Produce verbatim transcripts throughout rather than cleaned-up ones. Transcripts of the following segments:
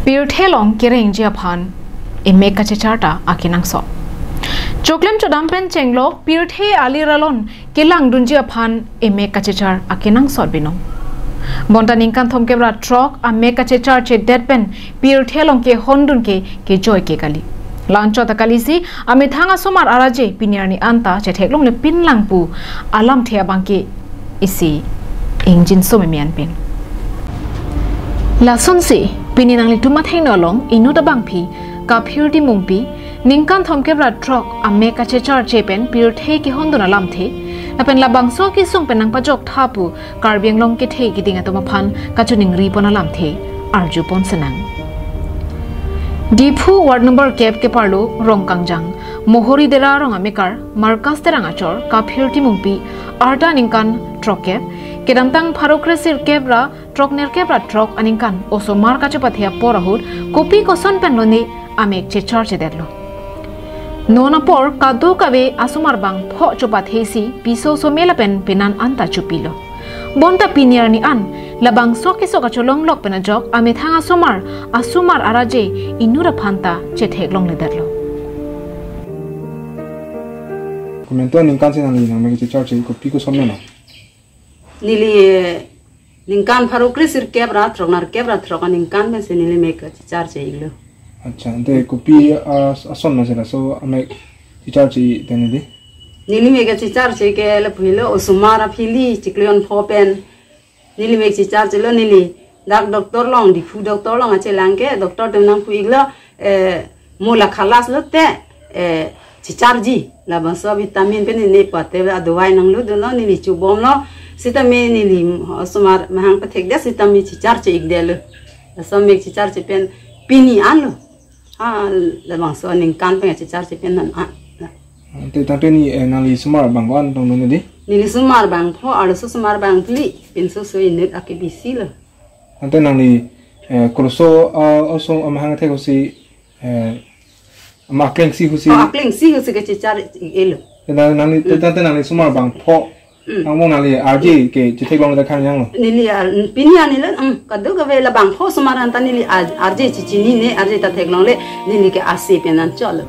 Pirthe along kerengji aphan emek kachechar ta akenangsot. Choklem chodam pen chenglok pirthe alir alon kelangdunji aphan emek kachechar akenangsot binong. Bonta ningkan thomkep ra throk amek kachechar chedet pen pirthe along kehondun ke kejoi ke kali. La-anchot ta kalisi amethang asomar araje pini arni anta chetheklongle pinlang pu alamthe abangke isi ingjinso memian pen. Lasonsi pini nanglitum athengno along inut abangpi Kaphir Timungpi ningkan thomkep ra throk amek kachechar che pen pirthe kehondun alamthe lapen labangso kesung pen nangpajok tha pu Karbi Anglong kethe keding atum aphan kachiningri pon alamthe arju pon senang. Diphu ward number kep keparlo Rongkangjang, Mohori Dera arong amekar, Markas Terang achor, Kaphir Timungpi, arta ningkan throkkep, kedamtang pharo kre sirkep ra throknerkep ra throk aningkan osomar kachepathe apor ahut kopi koson pen lone amek chechar chedetlo. Non apor kadokave asomar bangpho chopathe si piso some lapen penan anta chopilo. Bonta pini arni an labangso keso kacholonglok pen ajok amethang asomar asomar araje inut aphan ta chetheklongledetlo. Komantu aningkan si nangli nangmek chechar che kopi koson lo? Neli ningkan pharo kre sirkep ra throknerkep ra throk aningkan pensi neli mek chechar che-iklo. Acha, ante kopi as-, ason ma sila so amek chechar che-ik te neli? Neli mek chechar che ke lapu helo osomar aphili chiklo jon pho pen neli mek chechar chelo. Neli dak doctor along, Diphu doctor along achelang ke doctor atum nangpu-iklo, eh, mo la khalas lote, eh, checharji, labangso vitamin pen ne pate adawai nanglodunlo, neli chobomlo, sitame neli osomar mahang pathekdet sitame chechar che-ikdetlo. Laso mek chechar che pen pini anlo. Ha, labangso aningkan pen chechar che pen non an. Ante tangte ni, eh, nangli somar bang ko-an tong nung di? Neli somar bangpho, arloso somar bangphli, pinso so inut ake bisi lo. Ante nangli, eh, kurso, ah, oso amahang thek hosi, eh, ama akleng si hosi. Oh, akleng si hosi kachechar-iklo. Te nang, nangli, te, Mm. tangte nangli somar bangpho. Mm. Nangmong nangli arje ke chetheklongle khang yang lo. Neli ar, pini anilo, um, kadokave labangpho somar anta neli ar, arje chechinine, arje ta theklongle, neli ke ase pen anchotlo.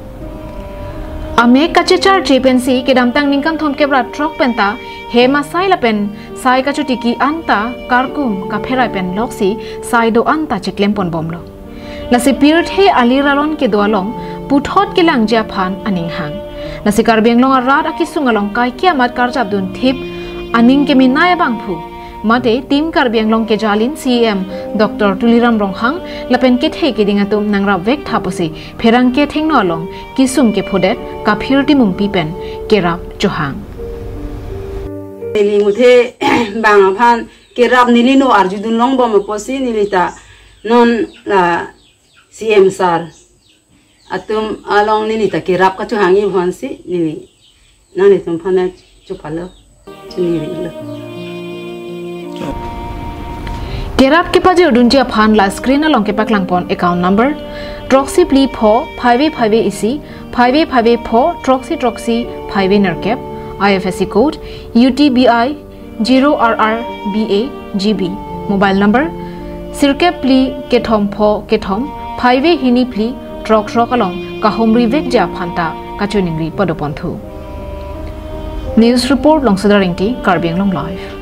Amek kachechar che pensi kedamtang ningkan thomkep ra throk penta hem asai lapen sai kachotiki anta karkum kapherai pen loksi sai do-an ta cheklem ponbomlo. Lasi pirthe alir alon kedo along puthot kelangji aphan aning hang. Lasi Karbi Anglong arat akesung along kaike amat karjapdun thip aning keminai abangphu mate Team Karbi Anglong kejalin C E M Doctor Tuliram Ronghang lapen kethe keding atum nangrapvek tha pusi pherangke athengno along kesung kephodet Kaphir Timungpi pen kerap chohang. Neli muthe bang aphan kerap neli no arjudun longbom apotsi neli ta non la C M sir atum along neli ta kerap kachohangji aphansi neli nanglitum aphan chophalo, choningri-iklo. Kerap kepajirdunji aphan la screen along kepaklang pon account number throksi phli pho phaive phaive isi phaive phaive pho throksi throksi phaive nerkep, I F S C code U T B I zero R R B A G B, mobile number sirkep phli kethom pho kethom phaive hini phli throk throk along kahumrivekji aphan ta kachoningri padoponthu. News report, Longsodar Ingti, Karbi Anglong Live.